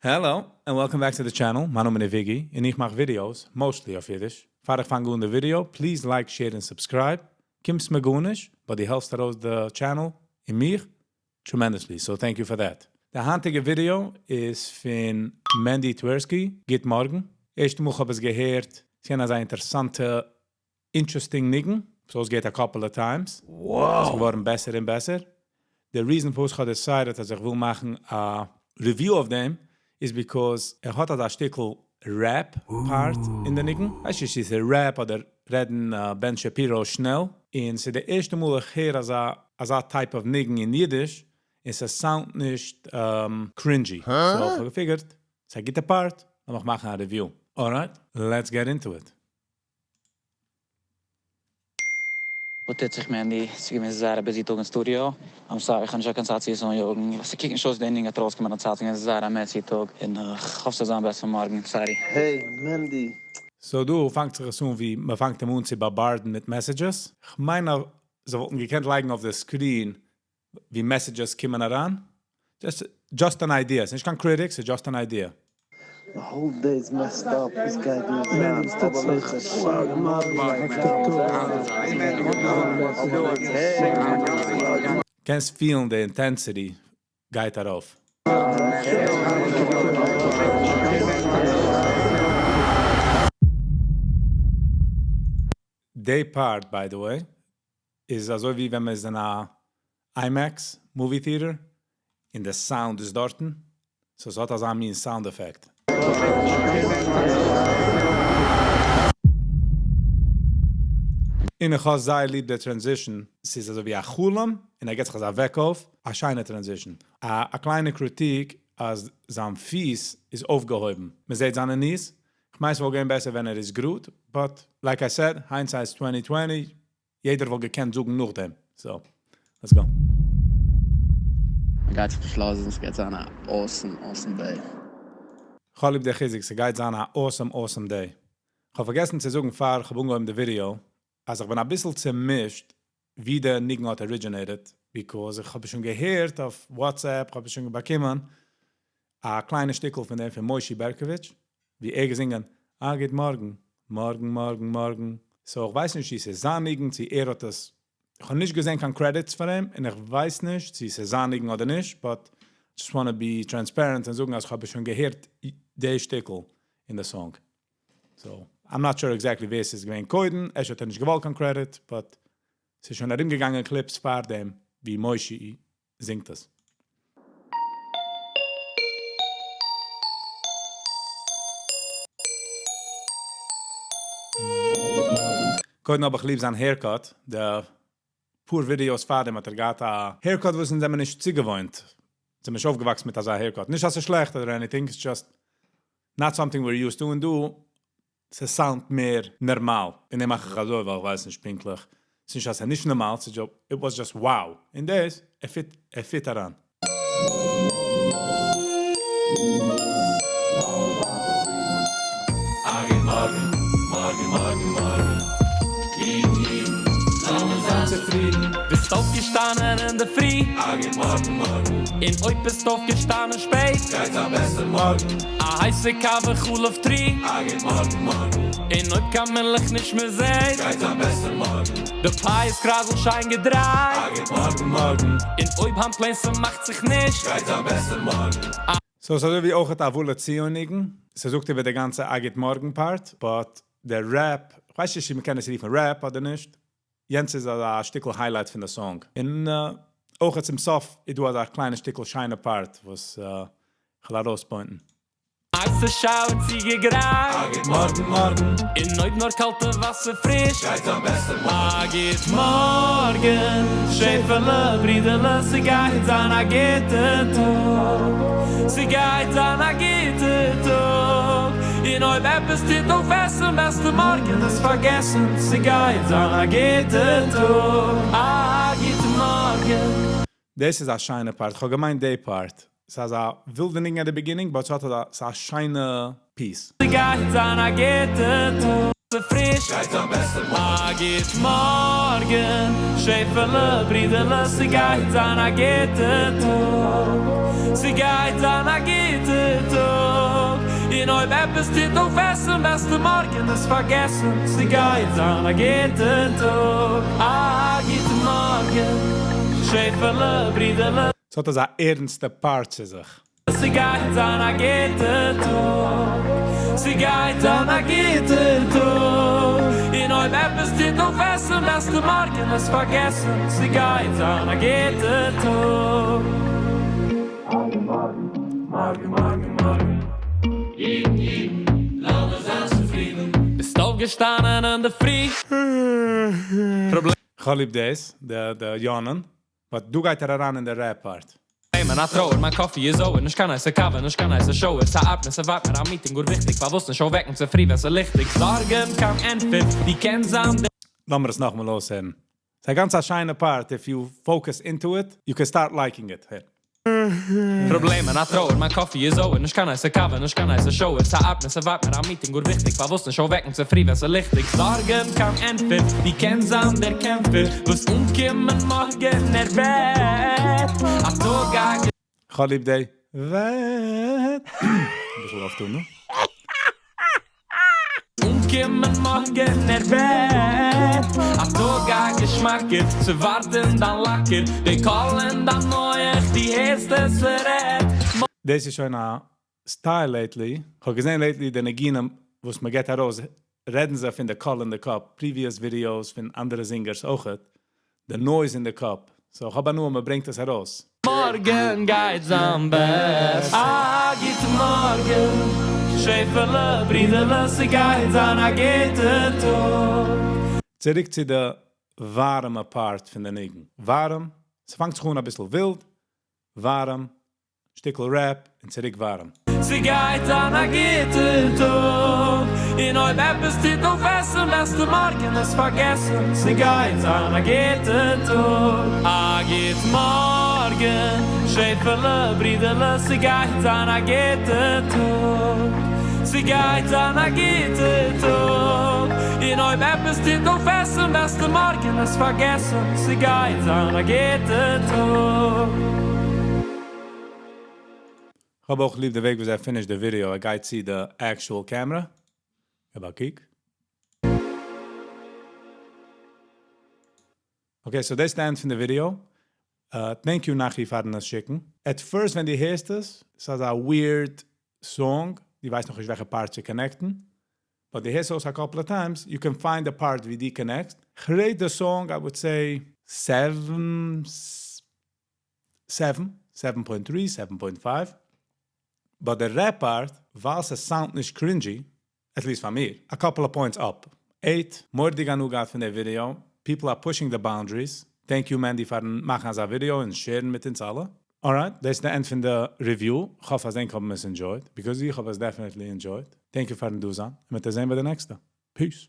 Hello and welcome back to the channel, מיין נאמען איז וויגי און איך מאך ווידיאוס, mostly אויף אידיש. פאר איך פאנג אן די ווידיאו, please like, share און subscribe. קומסט מיר גארנישט, but דו העלפסט ארויס די channel און מיך tremendously, so thank you for that. די היינטיגע ווידיאו איז פון מענדי טווערסקי, גוט מארגן. ערשטע מאל כ'האב עס געהערט, ס'געווען אזא אינטערסאנטע interesting ניגון, ס'האב עס געהערט א couple of times, ס'איז געווארן בעסער און בעסער. די reason פארוואס כ'האב decided אז איך וויל מאכן א review אויף דעם איז because ער האט אזא שטיקל rap part אין די ניגון, כ'ווייס נישט צו ס'איז rap אדער רעדן בען שפירא שנעל, און ס'איז די ערשטע מאל איך הער אזא אזא type of ניגון אין אידיש און ס'sound ט נישט cringy, so כ'האב גע figure ט ס'איז א גוטע part, לאמיך מאכן א review. Alright, let's get into it. וואס טוט זיך מענדי? ס'איז געווען זייער א busy טאג אין סטודיאו. I'm sorry איך האב נישט קיין צייט צו עס אניאגן. ס'קוקט נישט אויס די ענדינג האט ארויסגעקומען אין צייט. ס'איז געווען זייער א messy טאג און כ'האף ס'זאל זיין בעסער מארגן. Sorry. Hey מענדי. So דא פאנגט זיך עס אן ווי מ'פאנגט אים אן צו באמבארדן מיט messages. כ'מיין אז זיי וואלטן געקענט לייגן אויף די screen ווי messages קומען אריין. Just an idea, ס'נישט קיין critic, ס'איז just an idea. The whole day is messed up, וואס גייט דא זיין? אבער ברוך השם. קענסט פילן די intensity גייט ארויף. די part by the way איז אזוי ווי ווען מען איז אין א IMAX movie theater און די סאונד איז דארטן, so ס'האט אזא מין sound effect. און איך האב זייער ליב די transition, ס'איז אזוי ווי א חלום און ער געט זיך אזא וועק אויף, א שיינע transition. א קליינע critique אז זיין פיס איז אויפגעהויבן, מ'זעט זיינע knees, כ'מיין ס'וואלט געווען בעסער ווען ער איז גראד, but like I said, hindsight is twenty twenty, יעדער וואלט געקענט זאגן נאכדעם, so let's go. מ'גייט זיך נישט לאזן, ס'גייט זיין א awesome awesome day. כ'האב ליב די חיזוק, ס'גייט זיין א awesome awesome day. כ'האב פארגעסן צו זאגן פאר כ'האב אנגעהויבן די ווידיאו, אז איך בין אביסל צומישט ווי די ניגון האט originated, because איך האב עס שוין געהערט אויף WhatsApp, כ'האב עס שוין באקומען א קליינע שטיקל פון דעם פון מושי בערקאוויטש, ווי ער געזינגען א גוט מארגן, מארגן מארגן מארגן, so איך ווייס נישט צו ס'איז זיין ניגון צו ער האט עס, איך האב נישט געזען קיין credits פאר אים און איך ווייס נישט צו ס'איז זיין ניגון אדער נישט, but just wanna be transparent און זאגן אז כ'האב עס שוין געהערט די שטיקל אין די song, so I'm not sure exactly ווער ס'איז געווען קודם, אפשר האט ער נישט געוואלט קיין credit, but ס'איז שוין ארומגעגאנגען clips פארדעם ווי מושי זינגט עס. קודם האב איך ליב זיין haircut, די פאר ווידיאוס פארדעם האט ער געהאט א haircut וואס אונז זעמער נישט צוגעוואוינט, זעמער נישט אויפגעוואקסן מיט אזא haircut, נישט אז ס'איז שלעכט אדער anything, ס'איז just not something we're used to, און דא ס'sound ט מער נערמאל, און דעם מאך איך אזוי ווייל איך ווייס נישט פונקטליך, ס'נישט אז ס'איז נישט נארמאל, ס'איז it was just wow, און דאס, ער fit, ער fit אריין. א גוט מארגן, מארגן מארגן מארגן, אידן אידן, לאמיר זיין צופרידן. ביסט אויפגעשטאנען אינדערפרי? א גוט מארגן מארגן. און אויב ביסט אויפגעשטאנען שפעט? גייט זיין בעסער מארגן. א הייסע קאווע חלב טרי. א גוט מארגן מארגן. און אויב קיין מילך נישט מען זעט. גייט זיין בעסער מארגן. די פיאות קרייזל שיין געדרייט. א גוט מארגן מארגן. און אויב היינט plain ס'מאכט זיך נישט. גייט זיין בעסער מארגן. א. So ס'איז אזוי ווי אויכעט א וואלע ציון ניגון, ס'זאגט איבער די גאנצע א גוט מארגן part, but די rap, כ'ווייס נישט צו מ'קען עס רופן rap אדער נישט, יענץ איז אזא שטיקל highlight פון די song, און אויכעט צום סוף איז דא אזא קליינע שטיקל שיינע part וואס כ'וועל ארויס point ן. הייסע shower צוגעגרייט. א גוט מארגן מארגן. און אויב נאר קאלטע וואסער פריש. גייט זיין בעסער מארגן. א גוט מארגן שעפעלע ברידעלע ס'גייט זיין א גוטע טאג ס'גייט זיין א גוטע טאג און אויב עפעס טוט אויף עסן וועסטו מארגן עס פארגעסן ס'גייט זיין א גוטע טאג א גוט מארגן. דאס איז א שיינע part, כ'האב געמיינט די part, ס'איז אזא ווילדע ניגון at the beginning but ס'האט אזא, ס'איז א שיינע piece. ס'גייט זיין א גוטע טאג. פריש גייט זיין בעסער מארגן. א גוט מארגן, שעפעלע, ברידעלע, ס'גייט זיין א גוטע טאג, ס'גייט זיין א גוטע טאג, און אויב עפעס טוט אויפעסן וועסטו מארגן עס פארגעסן, ס'גייט זיין א גוטע טאג, א גוט מארגן, שעפעלע, ברידעלע. ס'האט אזא ערנסטע part צו זיך. ס'גייט זיין א גוטע טאג, ס'גייט זיין א גוטע טאג, און אויב עפעס טוט אויפעסן וועסטו מארגן עס פארגעסן, ס'גייט זיין א גוטע טאג. מארגן, מארגן, מארגן, מארגן. אידן, אידן, לאמיר זיין צופרידן. ביסט אויפגעשטאנען אינדערפרי. כ'האב ליב דאס, די די yawn ען, but דא גייט ער אריין אין די rap part. מיין א טרויער, מיין coffee איז over, נישט קיין הייסע קאווע, נישט קיין הייסע shower, ס'ארט מיר, ס'ווארט מיר א meeting, גאר וויכטיג, פארוואס נישט אויפוועקן צופרי ווען ס'ליכטיג, זארגן קיין ענטפער, ווי קען זיין דער לאמיר עס נאכאמאל אויסהערן. ס'איז א גאנץ א שיינע part, if you focus into it, you can start liking it. הער. פראבלעמען, א טרויער, מיין coffee איז over, נישט קיין הייסע קאווע, נישט קיין הייסע shower, ס'ארט מיר, ס'ווארט מיר א meeting, גאר וויכטיג, פארוואס נישט אויפוועקן צופרי ווען ס'ליכטיג, זארגן קיין ענטפער, ווי קען זיין דער קעמפער, וואס אנקומען מארגן ער וועט, א טאג א כ'האב ליב די וועט. אביסל אויפטון, נו. אנקומען מארגן ער וועט, א טאג א געשמאקער, צו ווארטן דיין locker, די קול אין דיין מוח, דו הערסט עס רעדט. דאס איז שוין א style lately. כ'האב געזען lately די ניגונים וואס מען געט ארויס, רעדן זיי פון די קול אין די קאפ, previous videos פון אנדערע singers אויכעט, the noise in the קאפ. So כ'האב הנאה, מען ברענגט עס ארויס. מארגן גייט זיין בעסער. א גוט מארגן, שעפעלע, ברידעלע, ס'גייט זיין א גוטע טאג. צוריק צו די ווארעמע part פון די ניגון. ווארעם, ס'פאנגט זיך אן אביסל ווילד, ווארעם, שטיקל rap און צוריק ווארעם. ס'גייט זיין א גוטע טאג, און אויב עפעס טוט אויפעסן וועסטו מארגן עס פארגעסן, ס'גייט זיין א גוטע טאג. א גוט מארגן, שעפעלע, ברידעלע, ס'גייט זיין א גוטע טאג, ס'גייט זיין א גוטע טאג, און אויב עפעס טוט אויפעסן וועסטו מארגן עס פארגעסן, ס'גייט זיין א גוטע טאג. כ'האב אויך ליב די וועג ווי ער finish די video, ער גייט צו די actual camera. געב א קוק. Okay, so דאס איז the end פון די video. Thank you Nachi פארן עס שיקן. At first ווען דו הערסט עס, ס'איז א weird song, דו ווייסט נאכנישט וועלכע part צו connect ן. But דו הערסט אויס a couple of times, you can find the part ווי דו connect סט. כ'rate the song, I would say 7, 7, 7.3, 7.5. But the rap part, ווייל ס'sound נישט cringy, at least פאר מיר, a couple of points up. 8, מורא'דיג הנאה געהאט פון די video. People are pushing the boundaries. Thank you Mandy פארן מאכן אזא video און share ן מיט אונז אלע. Alright, דאס איז the end פון די review. כ'האף אז ענק האבן עס enjoyed, because איך האב עס definitely enjoyed. Thank you פארן דא זיין. און מיר זעען ביי די נעקסטע. Peace.